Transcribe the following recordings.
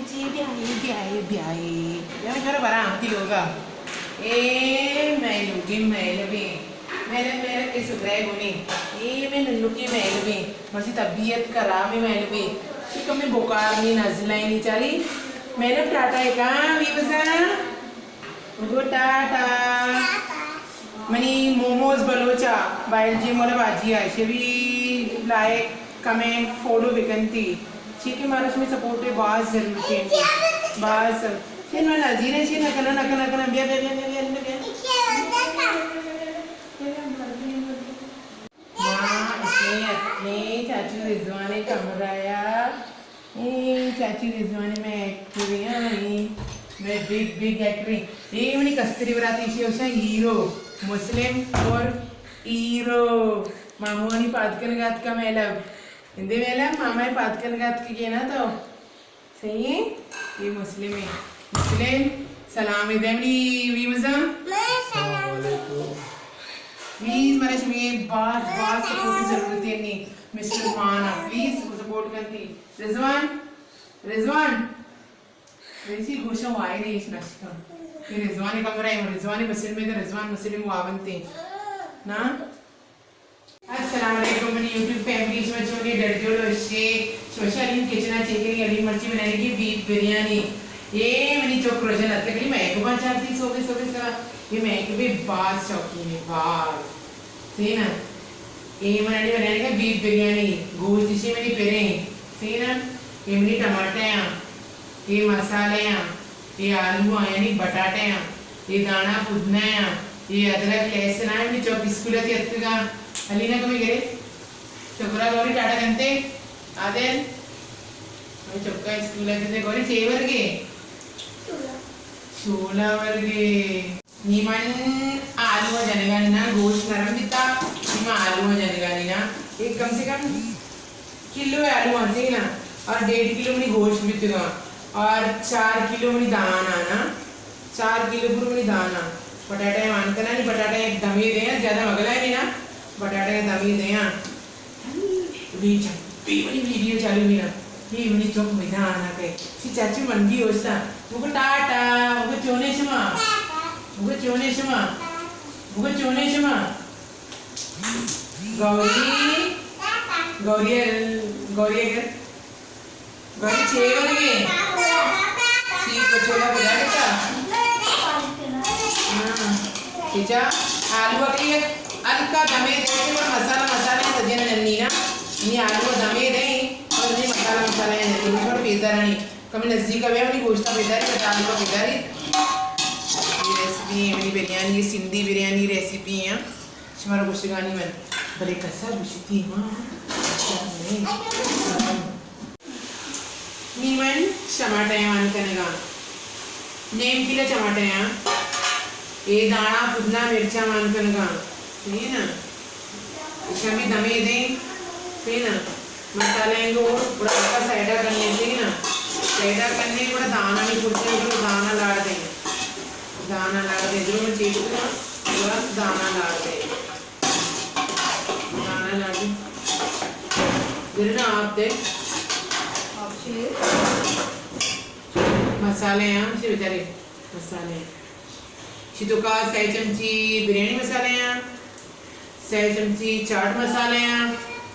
جی، بیائے، بیائے، بیائے۔ یا میں شمارا براں وتی لوگا۔ اے مئے لوگیں مہلبیں۔ مہلب، مہلب کے سگرائے گونی۔ اے مئے ننکیں مہلبیں۔ مرچی طبیعت خرابیں مہلبیں۔ چی کمیں بخار نی، نزلہ نی چاری۔ مہلب ٹاٹا اے کاں، وی بزاں۔ گو ٹاٹا۔ منی موموز بلوچ ءَ، بائل جی مولا باجی ءَ، شبی لائک، کمنٹ، فالو بکنتی۔ چی کہ مارا شمی سپورٹ ءِ باز ضرورت اِنت۔ باز۔ شین من نظیر ءَ، شین نہ کناں، نہ کناں، نہ کناں۔ بیا، بیا، بیا۔ ماں، اشی اتکیں چاچو رضوان ءِ کمرہ ءَ۔ اے چاچو رضوان ءِ مئے ایکٹر ایں، اے مئے بگ، بگ ایکٹر ایں۔ اے منی کستری براتے، ایشی ءَ گوشاں ہیرو، مسلم اور ہیرو۔ ماموانی پاد کنگ ءَ اتکا مہلب۔ اندے مہلب، ماما ءِ پاد کنگ ءَ اتکگے نا تو۔ صحیح ایں؟ اے مسلم ایں۔ مسلم، سلام دے منی وی بزاں۔ السلام علیکم۔ پلیز، مارا شمی باز، باز سپورٹ ءِ ضرورت اِنت نی۔ مسلمان ءَ پلیز سپورٹ کنتی۔ رضوان، رضوان۔ ویسی گوشاں وائی نے ایش نشکاں۔ اے رضوان ءِ کمرہ ایں، رضوان ءِ مسلم ایں، رضوان مسلم وابنت ایں۔ نا؟ السلام علیکم منی یوٹیوب فیملی، شما چون ئے، ڈڈ جوڑ وش ئے؟ شما شا علیم کچن ءَ چیک کنی، علیم مرچی بنائینگی بیف بریانی۔ اے منی چک روشن اتکگ، علیم میک اپ ءَ چارتی سوبے سوبے سرا۔ اے میک اپ ءِ باز شوقین ایں، باز۔ سہی نا؟ اے منی بنائینگی بیف بریانی، گوشت ایشی منی پریں۔ سہی نا؟ اے منی ٹماٹر ایں، اے مسالے ایں۔ اے آلو آں، یعنی بٹاٹے آں، اے دانا پودنا آں، اے ادرک لہسن آں۔ منی چک اسکول ءَ چہ اتکگاں۔ علی نا کمے گرے۔ شکرا گوری ٹاٹا کنتے۔ عادل۔ منی چکا اسکول ءَ چہ گوری چے ورگے؟ شولا ورگے۔ نی من آلو جنگا نی نا، گوشت نرم بیتا، نی من آلو جنگا نی نا۔ ایک کم سے کم کلو آلو آں، سہی نا، اور ڈیڑھ کلو منی گوشت بیتگاں، اور چار کلو منی دان آں نا، چار کلو پورا منی دان آں۔ بٹاٹا مان کناں نی، بٹاٹا یک دمے دیاں، زیادہ مگلائیں نی نا، بٹاٹا یک دمے دیاں۔ ابھی جب بھی منی ویڈیو چالو بی نا، یہ منی چک میدان آ گئے۔ سی چاچو من بھی ہوستا۔ بگو ٹاٹا، بگو چونے شما، بگو چونے شما، بگو چونے شما۔ گوری، گوری، گوری اگر، گوری چے ورگے؟ چی پچولا بجا گتا؟ ہاں۔ چچا، آلو اگے ہلکا دمے دے کے اور مسالہ، مسالہ سجن ننی نا۔ نی آلو دمے دے اور نی مسالہ، مسالہ ننی، تھوڑا پیزا رانی۔ کمی نزدیک ءَ بیا، منی گوشت ءَ بداری، بس آلو ءَ بداری۔ اے ریسیپی ایں منی بریانی، اے سندھی بریانی ریسیپی ایں۔ شمارا گوشگانی من۔ بلے کسا گوشتی، ہاں۔ نی من چماٹیاں مان کنگاں۔ نیم کلو چماٹیاں۔ اے دانا، پودنا، مرچاں مان کنگاں۔ ٹھیک ہے نا؟ ایشاں بھی دمے دیں، ٹھیک ہے نا؟ مسالہ انگو گڑا سائیڈا کرنے، ٹھیک ہے نا؟ سائیڈا کرنے گڑا دانا نہیں پڑتے، گڑا دانا لاڑ دیں۔ دانا لاڑ دیں، گڑا چیز کو گڑا دانا لاڑ دیں۔ دانا لاڑ دیں۔ گڑا آپ دے۔ مسالے ہیں، ہم سے بیچارے مسالے ہیں۔ شی تو کا سہ چمچی بریانی مسالہ آں، سہ چمچی چاٹ مسالہ آں،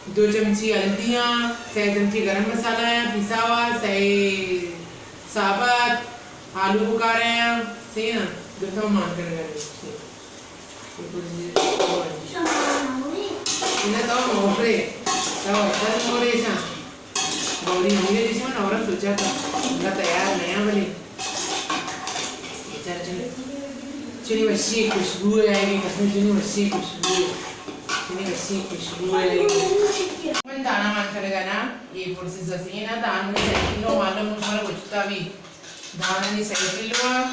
دو چمچی ہلدی آں، سہ چمچی گرم مسالہ آں، پیسا ہوا سہ ثابت آلو بکارے آں، صحیح نا، دو تو مان کر گرم۔ نہ تو مورے، تو اصل مورے شاں۔ گوری ہمیں جیسے من عورت سوچا تھا، انگا تیار نیا بلے۔ بیچارہ چنی، چنی وشی خوشبو ہے، یہ قسم چنی وشی خوشبو ہے۔ چنی وشی خوشبو ہے۔ من دانا مان کنگا نا، یہ پروسیس اسی نا، دان میں سے کلو معلوم ہمارا بچتا بھی۔ دانا نہیں صحیح کلو ہے،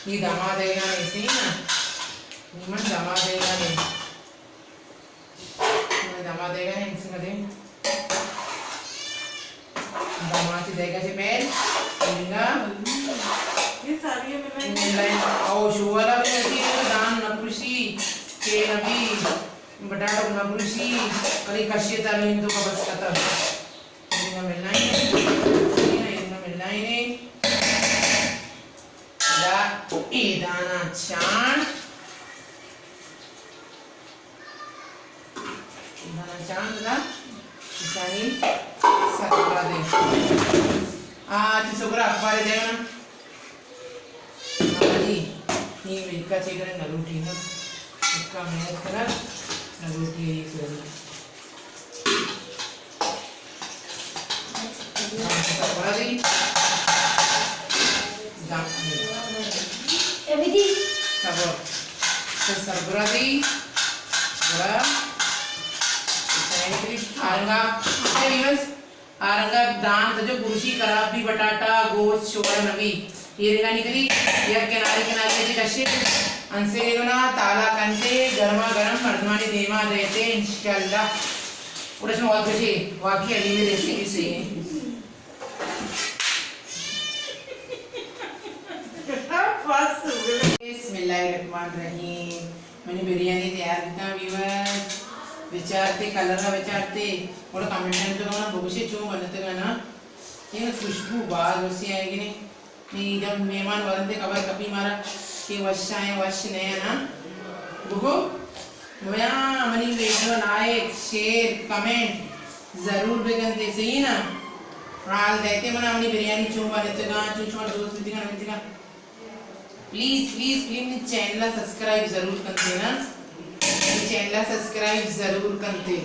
یہ دما دے گا نہیں صحیح نا۔ یہ من دما دے گا نہیں۔ دما دے گا نہیں، اسے دے۔ دما چی دے گا چی پہل۔ انگا۔ یہ ساری ہے میں۔ او شوالا بھی ہوتی ہے، دان نہ پروشی، تیل ابھی، بٹاٹا نہ پروشی، ارے کشی تالو تو بس ختم۔ انگا ملائیں، انگا ملائیں۔ اے دانا چان، اے دانا چان دا، اشانی سربرا دے۔ آ، چی سگرا اخبار دے نا۔ ہاں جی، نی ملکا چے کرے نہ لوٹی نا۔ ملکا محنت کرا، نہ لوٹی اے کرے۔ سربرا دی۔ صبر۔ سربرا دی۔ بڑا۔ آرنگا۔ اے ویورز، آرنگا دان تجو پروشی خراب بی، بٹاٹا، گوشت، شوہر نبی۔ ایرگانی کری، یک کناری کناری اچ کشے۔ انسے گنا تالا کنتے، گرما گرم مردمانی دیما دیتے، انشاءاللہ۔ گڑا شما وت گوشے، واقعی حلیمے ریسیپی صحیح ایں۔ بسم اللہ الرحمن الرحیم۔ منی بریانی تیار بیتاں ویورز۔ بچارتے، کلر ءَ بچارتے۔ گڑا کمنٹاں تو منا بگوشے چون بنتگ نا۔ اے خوشبو باز وسی آئیگی نے۔ نی جب مہمان ورندے خبر کپی مارا کہ وش آئیں، وش نہ آئیں نا۔ بگو۔ میاں منی ویڈیو لائک، شیئر، کمنٹ ضرور بکنتے، صحیح نا؟ حال دیتے منا منی بریانی چون بنتگاں، چون شما دوست بیتگاں، نہ بیتگاں۔ پلیز، پلیز، پلیز منی چینل ءَ سبسکرائب ضرور کنتے نا۔ منی چینل ءَ سبسکرائب ضرور کنتے۔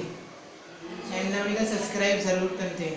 چینل ءَ منی سبسکرائب ضرور کنتے۔